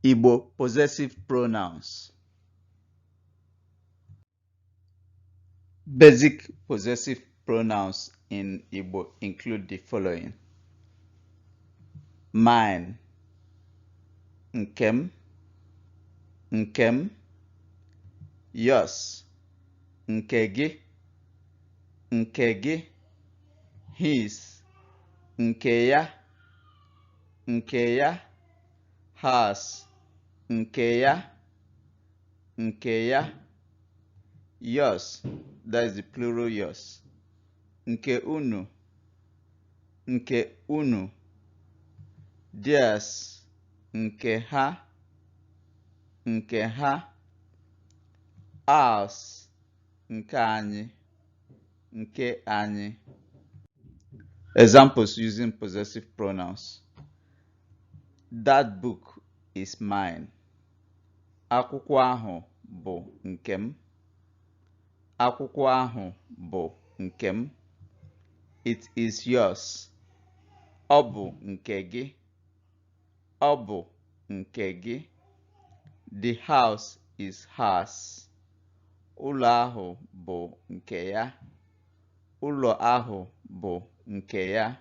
Igbo possessive pronouns. Basic possessive pronouns in Igbo include the following: mine, nkem, nkem, yours, nke gị, nke gị, his, nke ya, nke ya, hers, nke ya, nke ya, yours, that is the plural yours, nke unu, nke unu, theirs, nke ha, nke ha, ours, nke anyị, nke anyị. Examples using possessive pronouns. That book is mine. Akwụkwọ ahụ bụ nke m. Akwụkwọ ahụ bụ nke m. It is yours. Ọ bụ nke gị. Ọ bụ nke gị. The house is hers. Ụlọ ahụ bụ nke ya. Ụlọ ahụ bụ nke ya.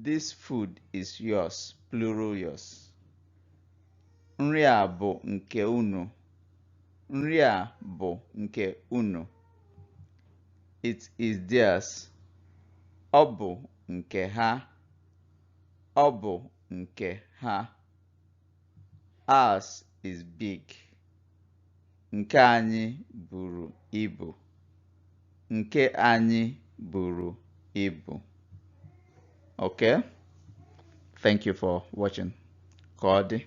This food is yours, plural yours. Nri a bụ nke unu. Nri a bụ nke unu. It is theirs. Ọ bụ nke ha. Ọ bụ nke ha. Ours is big. Nke anyị buru ibu. Nke anyị buru ibu. Okay? Thank you for watching. Ka ọ dị.